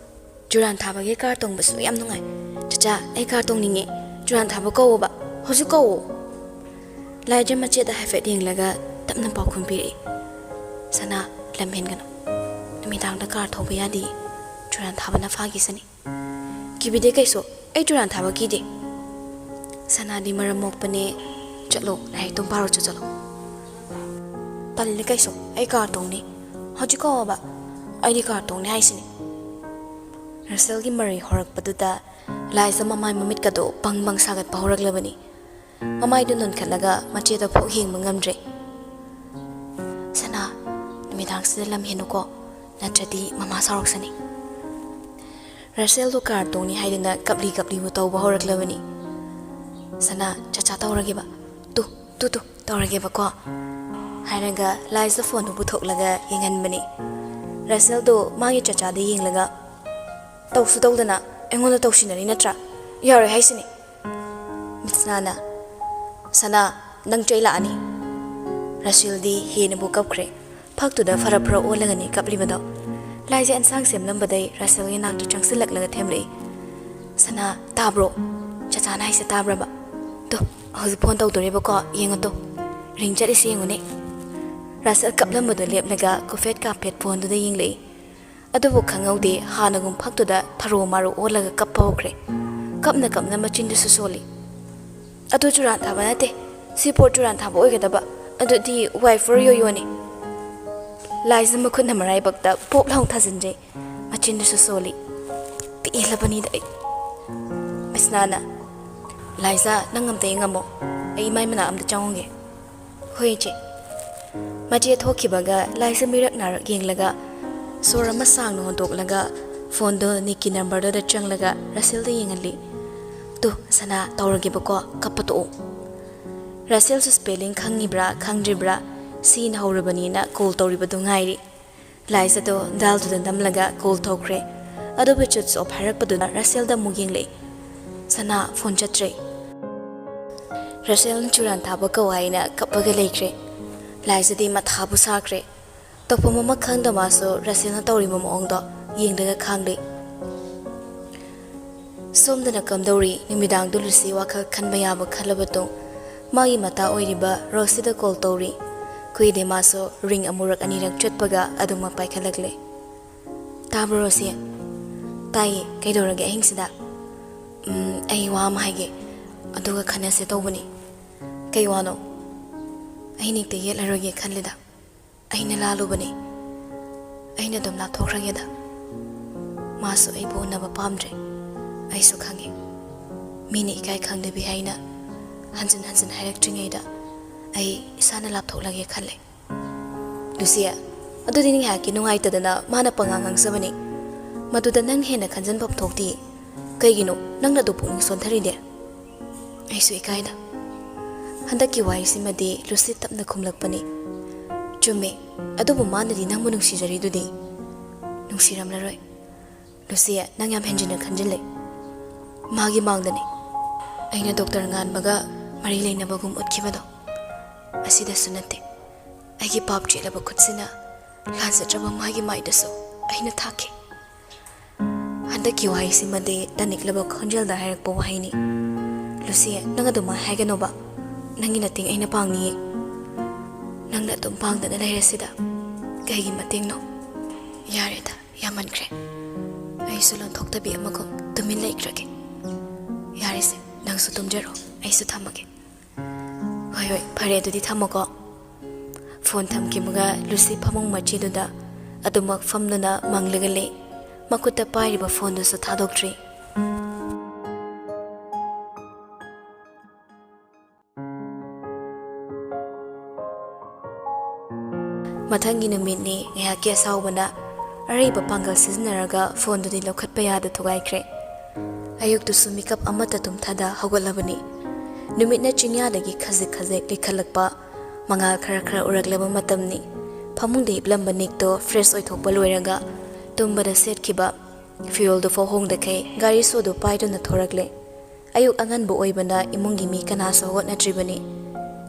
"ꯆꯨꯔꯥꯟ ꯊꯥꯕꯒꯤ ꯀꯥꯔ ꯇꯣꯡꯕꯁꯨ ꯌꯥꯝ ꯅꯨꯡꯉꯥꯏ꯫ ꯆꯆꯥ, ꯑꯩ ꯀꯥꯔ ꯇꯣꯡꯅꯤꯡꯉꯦ꯫ ꯆꯨꯔꯥꯟ ꯊꯥꯕ ꯀꯧꯋꯣꯕ꯫ ꯍꯧꯖꯤꯛ ꯀꯧꯋꯣ꯫" ꯂꯥꯏꯖ ꯃꯆꯦꯗ ꯍꯥꯏꯐꯦꯠ ꯌꯦꯡꯂꯒ ꯇꯞꯅ ꯄꯥꯎꯈꯨꯝ ꯄꯤꯔꯛꯏ꯫ "ꯁꯅꯥ, ꯂꯝ ꯍꯦꯟꯒꯅꯨ꯫ ꯅꯨꯃꯤꯗꯥꯡꯗ ꯀꯥꯔ ꯊꯧꯕ ꯌꯥꯗꯦ꯫ ꯆꯨꯔꯥꯟ ꯊꯥꯕꯅ ꯐꯥꯈꯤꯁꯅꯤ꯫" "ꯀꯤꯕꯤꯗꯦ ꯀꯩꯁꯨ꯫ ꯑꯩ ꯆꯨꯔꯥꯟ ꯊꯥꯕ ꯀꯤꯗꯦ꯫" "ꯁꯅꯥꯗꯤ ꯃꯔꯝ ꯃꯣꯛꯄꯅꯦ꯫ ꯆꯠꯂꯣ, ꯂꯥꯏꯔꯤꯛ ꯑꯗꯨꯝ ꯄꯥꯔꯣ ꯆꯠꯂꯣ꯫" "ꯇꯜꯂꯦ ꯀꯩꯁꯨ꯫ ꯑꯩ ꯀꯥꯔ ꯇꯣꯡꯅꯤ꯫" "ꯍꯧꯖꯤꯛ ꯀꯧꯋꯣꯕ꯫" "ꯑꯩꯗꯤ ꯀꯥꯔ ꯇꯣꯡꯅꯤ ꯍꯥꯏꯁꯤꯅꯤ꯫" ꯔꯁꯦꯜꯒꯤ ꯃꯔꯩ ꯍꯧꯔꯛꯄꯗꯨꯗ ꯂꯥꯏꯖ ꯃꯃꯥꯏ ꯃꯃꯤꯠꯀꯗꯣ ꯕꯪ ꯕꯪ ꯁꯥꯒꯠꯄ ꯍꯧꯔꯛꯂꯕꯅꯤ꯫ ꯃꯃꯥꯏꯗꯨ ꯅꯣꯟꯈꯠꯂꯒ ꯃꯆꯦꯗ ꯐꯥꯎ ꯌꯦꯡꯕ ꯉꯝꯗ꯭ꯔꯦ꯫ "ꯁꯅꯥ, ꯅꯨꯃꯤꯗꯥꯡꯁꯤꯗ ꯂꯝ ꯍꯦꯟꯅꯨꯀꯣ, ꯅꯠꯇ꯭ꯔꯗꯤ ꯃꯃꯥ ꯁꯥꯎꯔꯛꯁꯅꯤ꯫" ꯔꯁꯦꯜꯗꯣ ꯀꯥꯔ ꯇꯣꯡꯅꯤ ꯍꯥꯏꯗꯨꯅ ꯀꯞꯂꯤ ꯀꯞꯂꯤꯕꯨ ꯇꯧꯕ ꯍꯧꯔꯛꯂꯕꯅꯤ꯫ "ꯁꯅꯥ, ꯆꯆꯥ ꯇꯧꯔꯒꯦꯕ꯫ ꯇꯨ, ꯇꯨ, ꯇꯨ, ꯇꯧꯔꯒꯦꯕꯀꯣ," ꯍꯥꯏꯔꯒ ꯂꯥꯏꯖ ꯐꯣꯟꯗꯨ ꯄꯨꯊꯣꯛꯂꯒ ꯌꯦꯡꯍꯟꯕꯅꯤ꯫ ꯔꯁꯦꯜꯗꯣ ꯃꯥꯒꯤ ꯆꯆꯥꯗ ꯌꯦꯡꯂꯒ, "ꯇꯧꯁꯨ ꯇꯧꯗꯅ ꯑꯩꯉꯣꯟꯗ ꯇꯧꯁꯤꯟꯅꯔꯤ ꯅꯠꯇ꯭ꯔꯥ? ꯌꯥꯔꯣꯏ ꯍꯥꯏꯁꯤꯅꯤ꯫" ꯃꯤꯠꯁꯅꯥꯅ, "ꯁꯅꯥ, ꯅꯪ ꯆꯩ ꯂꯥꯛꯑꯅꯤ꯫" ꯔꯁꯦꯜꯗꯤ ꯍꯦꯟꯅꯕꯨ ꯀꯞꯈ꯭ꯔꯦ꯫ ꯐꯛꯇꯨꯗ ꯐꯔꯞ ꯐꯔꯞ ꯑꯣꯜꯂꯒꯅꯤ ꯀꯞꯂꯤꯕꯗꯣ꯫ ꯂꯥꯏꯖ ꯑꯦꯟꯁꯥꯡ ꯁꯦꯝꯂꯝꯕꯗꯩ ꯔꯁꯦꯜꯒꯤ ꯅꯥꯛꯇ ꯆꯪꯁꯤꯜꯂꯛꯂꯒ ꯊꯦꯝꯂꯛꯏ꯫ "ꯁꯅꯥ, ꯇꯥꯕ꯭ꯔꯣ? ꯆꯆꯥꯅ ꯍꯥꯏꯁꯦ ꯇꯥꯕ꯭ꯔꯕ? ꯇꯣ, ꯍꯧꯖꯤꯛ ꯐꯣꯟ ꯇꯧꯗꯣꯔꯦꯕꯀꯣ, ꯌꯦꯡꯉꯣ ꯇꯣ꯫ ꯔꯤꯡ ꯆꯠꯂꯤꯁꯦ ꯌꯦꯡꯉꯨꯅꯦ꯫" ꯔꯁꯦꯜ ꯀꯞꯂꯝꯕꯗꯣ ꯂꯦꯞꯂꯒ ꯀꯨꯐꯦꯠ ꯀꯥꯐꯦꯠ ꯐꯣꯟꯗꯨꯗ ꯌꯦꯡꯂꯛꯏ꯫ ꯑꯗꯨꯕꯨ ꯈꯪꯍꯧꯗꯦ, ꯍꯥꯟꯅꯒꯨꯝ ꯐꯛꯇꯨꯗ ꯊꯔꯣ ꯃꯥꯔꯣ ꯑꯣꯜꯂꯒ ꯀꯞꯄ ꯍꯧꯈ꯭ꯔꯦ꯫ ꯀꯞꯅ ꯀꯞꯅ ꯃꯆꯤꯟꯗꯨꯁꯨ ꯁꯣꯜꯂꯤ꯫ "ꯑꯗꯨ ꯆꯨꯔꯥꯟ ꯊꯥꯕ ꯅꯠꯇꯦ꯫ ꯁꯤ ꯄꯣꯠ ꯆꯨꯔꯥꯟ ꯊꯥꯕ ꯑꯣꯏꯒꯗꯕ꯫ ꯑꯗꯨꯗꯤ ꯋꯥꯏꯐꯔ ꯌꯣꯌꯣꯅꯤ꯫" ꯂꯥꯏꯖ ꯃꯈꯨꯠꯅ ꯃꯔꯥꯏꯕꯛꯇ ꯄꯣꯞ ꯂꯥꯎ ꯊꯥꯖꯤꯟꯖꯩ꯫ ꯃꯆꯤꯟꯗꯨꯁꯨ ꯁꯣꯜꯂꯤ꯫ "ꯄꯦꯜꯂꯕꯅꯤꯗ ꯑꯩ꯫" ꯃꯤꯠꯁꯅꯥꯅ, "ꯂꯥꯏꯖ, ꯅꯪ ꯑꯝꯇ ꯌꯦꯡꯉꯝꯃꯣ꯫ ꯑꯩ ꯏꯃꯥꯏ ꯃꯅꯥꯛ ꯑꯝꯇ ꯆꯪꯉꯨꯒꯦ꯫" "ꯍꯣꯏ, ꯏꯆꯦ꯫" ꯃꯆꯦ ꯊꯣꯛꯈꯤꯕꯒ ꯂꯥꯏꯖ ꯃꯤꯔꯛ ꯅꯥꯔꯛ ꯌꯦꯡꯂꯒ ꯁꯣꯔ ꯑꯃ ꯁꯥꯡꯅ ꯍꯣꯟꯗꯣꯛꯂꯒ ꯐꯣꯟꯗꯣ ꯅꯤꯛꯀꯤ ꯅꯝꯕꯔꯗꯨꯗ ꯆꯪꯂꯒ ꯔꯁꯦꯜꯗ ꯌꯦꯡꯍꯜꯂꯤ꯫ "ꯇꯨ, ꯁꯅꯥ, ꯇꯧꯔꯒꯦꯕꯀꯣ, ꯀꯞꯄ ꯇꯣꯛꯑꯣ꯫" ꯔꯁꯦꯜꯁꯨ ꯁ꯭ꯄꯦꯂꯤꯡ ꯈꯪꯉꯤꯕ꯭ꯔꯥ ꯈꯪꯗ꯭ꯔꯤꯕ꯭ꯔꯥ, ꯁꯤꯅ ꯍꯧꯔꯕꯅꯤꯅ ꯀꯣꯜ ꯇꯧꯔꯤꯕꯗꯨ ꯉꯥꯏꯔꯤ꯫ ꯂꯥꯏꯖꯗꯣ ꯗꯥꯜꯗꯨꯗ ꯅꯝꯂꯒ ꯀꯣꯜ ꯇꯧꯈ꯭ꯔꯦ꯫ ꯑꯗꯨꯕꯨ ꯁ꯭ꯋꯤꯠꯆ ꯑꯣꯐ ꯍꯥꯏꯔꯛꯄꯗꯨꯗ ꯔꯁꯦꯜꯗ ꯑꯃꯨꯛ ꯌꯦꯡꯂꯛꯏ꯫ ꯁꯅꯥ, ꯐꯣꯟ ꯆꯠꯇ꯭ꯔꯦ꯫ ꯔꯁꯦꯜꯅ ꯆꯨꯔꯥꯟ ꯊꯥꯕ ꯀꯧ ꯍꯥꯏꯅ ꯀꯞꯄꯒ ꯂꯩꯈ꯭ꯔꯦ꯫ ꯂꯥꯏꯖꯗꯤ ꯃꯊꯥꯕꯨ ꯁꯥꯈ꯭ꯔꯦ꯫ ꯇꯧꯐꯝ ꯑꯃ ꯈꯪꯗ ꯃꯥꯁꯨ ꯔꯁꯦꯜꯅ ꯇꯧꯔꯤꯕ ꯃꯑꯣꯡꯗꯣ ꯌꯦꯡꯂꯒ ꯈꯥꯡꯂꯤ꯫ ꯁꯣꯝꯗꯅ ꯀꯝꯗꯧꯔꯤ? ꯅꯨꯃꯤꯗꯥꯡꯗꯨ ꯂꯨꯁꯤ ꯋꯥꯈꯜ ꯈꯟꯕ ꯌꯥꯕ ꯈꯜꯂꯕ ꯇꯨꯡ ꯃꯥꯒꯤ ꯃꯇꯥ ꯑꯣꯏꯔꯤꯕ ꯔꯣꯁꯤꯗ ꯀꯣꯜ ꯇꯧꯔꯤ꯫ ꯀꯨꯏꯗꯦ ꯃꯥꯁꯨ ꯔꯤꯡ ꯑꯃꯨꯔꯛ ꯑꯅꯤꯔꯛ ꯆꯠꯄꯒ ꯑꯗꯨꯃꯛ ꯄꯥꯏꯈꯠꯂꯛꯂꯦ꯫ "ꯇꯥꯕ꯭ꯔꯣ ꯔꯣꯁꯤ?" "ꯇꯥꯏꯌꯦ, ꯀꯩꯗꯧꯔꯒꯦ ꯑꯍꯤꯡꯁꯤꯗ?" "ꯎꯝ, ꯑꯩ ꯋꯥ ꯑꯃ ꯍꯥꯏꯒꯦ, ꯑꯗꯨꯒ ꯈꯟꯅꯁꯦ ꯇꯧꯕꯅꯤ꯫" "ꯀꯩ ꯋꯥꯅꯣ?" "ꯑꯩ ꯅꯤꯛꯇ ꯌꯦꯠꯂꯔꯣꯏꯒꯦ ꯈꯜꯂꯤꯗ꯫ ꯑꯩꯅ ꯂꯥꯜꯂꯨꯕꯅꯤ꯫ ꯑꯩꯅ ꯑꯗꯨꯝ ꯂꯥꯞꯊꯣꯛꯈ꯭ꯔꯒꯦꯗ꯫ ꯃꯥꯁꯨ ꯑꯩꯕꯨ ꯎꯅꯕ ꯄꯥꯝꯗ꯭ꯔꯦ꯫ ꯑꯩꯁꯨ ꯈꯪꯉꯤ꯫ ꯃꯤꯅ ꯏꯀꯥꯏ ꯈꯪꯗꯕꯤ ꯍꯥꯏꯅ ꯍꯟꯖꯤꯟ ꯍꯟꯖꯤꯟ ꯍꯥꯏꯔꯛꯇ꯭ꯔꯤꯉꯩꯗ ꯑꯩ ꯏꯁꯥꯅ ꯂꯥꯞꯊꯣꯛꯂꯒꯦ ꯈꯜꯂꯦ꯫" "ꯂꯨꯁꯤꯌꯥ, ꯑꯗꯨꯗꯤ ꯉꯥꯏꯍꯥꯛꯀꯤ ꯅꯨꯡꯉꯥꯏꯇꯗꯅ ꯃꯥꯅ ꯄꯉꯥꯡ ꯉꯥꯡꯖꯕꯅꯤ꯫ ꯃꯗꯨꯗ ꯅꯪ ꯍꯦꯟꯅ ꯈꯟꯖꯟꯐꯝ ꯊꯣꯛꯇꯤꯌꯦ꯫ ꯀꯩꯒꯤꯅꯣ ꯅꯪꯅ ꯑꯗꯨ ꯄꯨꯛꯅꯤꯡ ꯁꯣꯟꯊꯔꯤꯗꯤ?" "ꯑꯩꯁꯨ ꯏꯀꯥꯏꯗ꯫" ꯍꯟꯗꯛꯀꯤ ꯋꯥꯍꯩꯁꯤꯃꯗꯤ ꯂꯨꯁꯤ ꯇꯞꯅ ꯈꯨꯝꯂꯛꯄꯅꯤ꯫ "ꯆꯨꯝꯃꯦ, ꯑꯗꯨꯕꯨ ꯃꯥꯅꯗꯤ ꯅꯪꯕꯨ ꯅꯨꯡꯁꯤꯖꯔꯤꯗꯨꯗꯤ꯫" "ꯅꯨꯡꯁꯤꯔꯝꯂꯔꯣꯏ꯫ ꯂꯨꯁꯤ, ꯅꯪ ꯌꯥꯝ ꯍꯦꯟꯖꯤꯟꯅ ꯈꯟꯖꯤꯜꯂꯦ꯫ ꯃꯥꯒꯤ ꯃꯥꯡꯗꯅꯤ꯫ ꯑꯩꯅ ꯗꯣꯛꯇꯔ ꯉꯥꯟꯕꯒ ꯃꯔꯤ ꯂꯩꯅꯕꯒꯨꯝ ꯎꯠꯈꯤꯕꯗꯣ꯫ ꯑꯁꯤꯗꯁꯨ ꯅꯠꯇꯦ, ꯑꯩꯒꯤ ꯄꯥꯞ ꯆꯦꯜꯂꯕ ꯈꯨꯠꯁꯤꯅ ꯂꯥꯟꯖꯗ꯭ꯔꯕ ꯃꯥꯒꯤ ꯃꯥꯏꯗꯁꯨ ꯑꯩꯅ ꯊꯥꯈꯤ꯫" ꯍꯟꯗꯛꯀꯤ ꯋꯥꯍꯩꯁꯤꯃꯗꯤ ꯇꯅꯤꯛꯂꯕ ꯈꯣꯟꯖꯦꯜꯗ ꯍꯥꯏꯔꯛꯄ ꯋꯥꯍꯩꯅꯤ꯫ "ꯂꯨꯁꯤ, ꯅꯪ ꯑꯗꯨꯃꯥꯏꯅ ꯍꯥꯏꯒꯅꯣꯕ꯫ ꯅꯪꯒꯤ ꯃꯇꯦꯡ ꯑꯩꯅ ꯄꯥꯡꯅꯤꯌꯦ꯫ ꯅꯪꯅ ꯑꯗꯨꯝ ꯄꯥꯡꯗꯅ ꯂꯩꯔꯁꯤꯗ꯫ ꯀꯩꯒꯤ ꯃꯇꯦꯡꯅꯣ? ꯌꯥꯔꯦꯗ, ꯌꯥꯝꯃꯟꯈ꯭ꯔꯦ꯫ ꯑꯩꯁꯨ ꯂꯣꯟꯊꯣꯛꯇꯕꯤ ꯑꯃꯒꯨꯝ ꯇꯨꯃꯤꯟ ꯂꯩꯈ꯭ꯔꯒꯦ꯫ ꯌꯥꯔꯦꯁꯦ, ꯅꯪꯁꯨ ꯇꯨꯝꯖꯔꯣ, ꯑꯩꯁꯨ ꯊꯝꯃꯒꯦ꯫" "ꯍꯣꯏ, ꯍꯣꯏ, ꯐꯔꯦ, ꯑꯗꯨꯗꯤ ꯊꯝꯃꯣꯀꯣ꯫" ꯐꯣꯟ ꯊꯝꯈꯤꯕꯒ ꯂꯨꯁꯤ ꯐꯃꯨꯡ ꯃꯆꯤꯗꯨꯗ ꯑꯗꯨꯃꯛ ꯐꯝꯗꯨꯅ ꯃꯪꯂꯒ ꯂꯩ꯫ ꯃꯈꯨꯠꯇ ꯄꯥꯏꯔꯤꯕ ꯐꯣꯟꯗꯨꯁꯨ ꯊꯥꯗꯣꯛꯇ꯭ꯔꯤ꯫ ꯃꯊꯪꯒꯤ ꯅꯨꯃꯤꯠꯅꯤ꯫ ꯉꯥꯏꯍꯥꯛꯀꯤ ꯑꯁꯥꯎꯕꯅ ꯑꯔꯩꯕ ꯄꯥꯡꯒꯜ ꯁꯤꯖꯤꯟꯅꯔꯒ ꯐꯣꯟꯗꯨꯗꯤ ꯂꯧꯈꯠꯄ ꯌꯥꯗ ꯊꯨꯒꯥꯏꯈ꯭ꯔꯦ꯫ ꯑꯌꯨꯛꯇꯨꯁꯨ ꯃꯤꯀꯞ ꯑꯃꯠꯇ ꯇꯨꯝꯊꯗ ꯍꯧꯒꯠꯂꯕꯅꯤ꯫ ꯅꯨꯃꯤꯠꯅ ꯆꯤꯡꯌꯥꯗꯒꯤ ꯈꯖꯤꯛ ꯈꯖꯤꯛ ꯂꯤꯈꯠꯂꯛꯄ ꯃꯉꯥꯜ ꯈꯔ ꯈꯔ ꯎꯔꯛꯂꯕ ꯃꯇꯝꯅꯤ꯫ ꯐꯃꯨꯡꯗ ꯍꯤꯞꯂꯝꯕ ꯅꯤꯛꯇꯣ ꯐ꯭ꯔꯦꯁ ꯑꯣꯏꯊꯣꯛꯄ ꯂꯣꯏꯔꯒ ꯇꯨꯝꯕꯗ ꯁꯦꯠꯈꯤꯕ ꯐꯤꯔꯣꯜꯗꯨꯐꯥꯎ ꯍꯣꯡꯗꯈꯩ ꯒꯥꯔꯤ ꯁꯣꯗꯨ ꯄꯥꯏꯗꯨꯅ ꯊꯣꯔꯛꯂꯦ꯫ ꯑꯌꯨꯛ ꯑꯉꯟꯕ ꯑꯣꯏꯕꯅ ꯏꯃꯨꯡꯒꯤ ꯃꯤ ꯀꯅꯥꯁꯨ ꯍꯧꯒꯠꯅꯗ꯭ꯔꯤꯕꯅꯤ꯫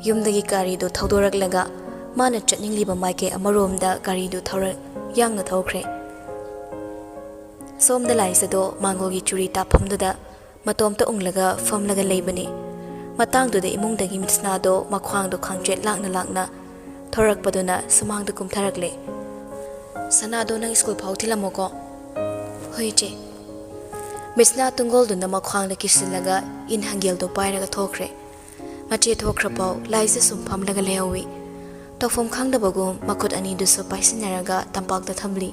ꯌꯨꯝꯗꯒꯤ ꯒꯥꯔꯤꯗꯨ ꯊꯧꯗꯣꯔꯛꯂꯒ ꯃꯥꯅ ꯆꯠꯅꯤꯡꯂꯤꯕ ꯃꯥꯏꯀꯩ ꯑꯃꯔꯣꯝꯗ ꯒꯥꯔꯤꯗꯨ ꯊꯧꯔ ꯌꯥꯡꯅ ꯊꯧꯈ꯭ꯔꯦ꯫ ꯁꯣꯝꯗ ꯂꯥꯏꯖꯗꯣ ꯃꯥꯡꯒꯣꯜꯒꯤ ꯆꯨꯔꯤ ꯇꯥꯐꯝꯗꯨꯗ ꯃꯇꯣꯝꯇ ꯎꯪꯂꯒ ꯐꯝꯂꯒ ꯂꯩꯕꯅꯤ꯫ ꯃꯇꯥꯡꯗꯨꯗ ꯏꯃꯨꯡꯗꯒꯤ ꯃꯤꯠꯁꯅꯥꯗꯣ ꯃꯈ꯭ꯋꯥꯡꯗꯣ ꯈꯥꯡꯆꯦꯠ ꯂꯥꯛꯅ ꯂꯥꯛꯅ ꯊꯣꯔꯛꯄꯗꯨꯅ ꯁꯨꯃꯥꯡꯗ ꯀꯨꯝꯊꯔꯛꯂꯦ꯫ "ꯁꯅꯥꯗꯣ ꯅꯪ ꯁ꯭ꯀꯨꯜ ꯐꯥꯎ ꯊꯤꯜꯂꯝꯃꯣꯀꯣ?" "ꯍꯣꯏ, ꯏꯆꯦ꯫" ꯃꯤꯠꯁꯅꯥ ꯇꯨꯡꯒꯣꯜꯗꯨꯅ ꯃꯈ꯭ꯋꯥꯡꯗ ꯀꯤꯁꯤꯜꯂꯒ ꯏꯟ ꯍꯪꯒꯦꯜꯗꯣ ꯄꯥꯏꯔꯒ ꯊꯣꯛꯈ꯭ꯔꯦ꯫ ꯃꯆꯦ ꯊꯣꯛꯈ꯭ꯔꯐꯥꯎ ꯂꯥꯏꯖ ꯁꯨꯝ ꯐꯝꯂꯒ ꯂꯩꯍꯧꯏ꯫ ꯇꯧꯐꯝ ꯈꯪꯗꯕꯒꯨꯝ ꯃꯈꯨꯠ ꯑꯅꯤꯗꯨꯁꯨ ꯄꯥꯏꯁꯤꯟꯅꯔꯒ ꯇꯝꯄꯥꯛꯇ ꯊꯝꯂꯤ꯫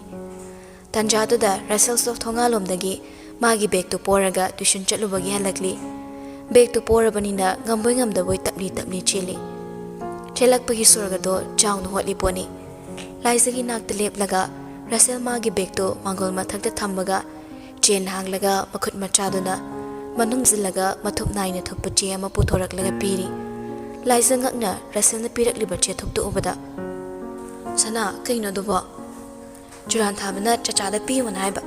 ꯇꯟꯖꯥꯗꯨꯗ ꯔꯁꯦꯜꯁꯨ ꯊꯣꯡꯒꯥꯜꯂꯣꯝꯗꯒꯤ ꯃꯥꯒꯤ ꯕꯦꯒꯇꯨ ꯄꯣꯔꯒ ꯇ꯭ꯌꯨꯁꯟ ꯆꯠꯂꯨꯕꯒꯤ ꯍꯜꯂꯛꯂꯤ꯫ ꯕꯦꯒꯇꯨ ꯄꯣꯔꯕꯅꯤꯅ ꯉꯝꯕꯣꯏ ꯉꯝꯗꯕꯣꯏ ꯇꯞꯂꯤ ꯇꯞꯂꯤ ꯆꯦꯜꯂꯤ꯫ ꯆꯦꯜꯂꯛꯄꯒꯤ ꯁꯣꯔꯒꯗꯣ ꯆꯥꯎꯅ ꯍꯣꯠꯂꯤ ꯄꯣꯠꯅꯤ꯫ ꯂꯥꯏꯖꯒꯤ ꯅꯥꯛꯇ ꯂꯦꯞꯂꯒ ꯔꯁꯦꯜ ꯃꯥꯒꯤ ꯕꯦꯒꯇꯨ ꯃꯥꯡꯒꯣꯜ ꯃꯊꯛꯇ ꯊꯝꯃꯒ ꯆꯦꯟ ꯍꯥꯡꯂꯒ ꯃꯈꯨꯠ ꯃꯆꯥꯗꯨꯅ ꯃꯅꯨꯡꯁꯤꯜꯂꯒ ꯃꯊꯨꯞ ꯅꯥꯏꯅ ꯊꯨꯞꯄ ꯆꯦ ꯑꯃ ꯄꯨꯊꯣꯔꯛꯂꯒ ꯄꯤꯔꯤ꯫ ꯂꯥꯏꯖ ꯉꯛꯅ ꯔꯁꯦꯜꯅ ꯄꯤꯔꯛꯂꯤꯕ ꯆꯦꯊꯨꯞꯇꯨ ꯎꯕꯗ, "ꯁꯅꯥ, ꯀꯩꯅꯣ ꯑꯗꯨꯕꯣ?" "ꯆꯨꯔꯥꯟ ꯊꯥꯕꯅ ꯆꯆꯥꯗ ꯄꯤꯌꯣꯅ ꯍꯥꯏꯕ꯫"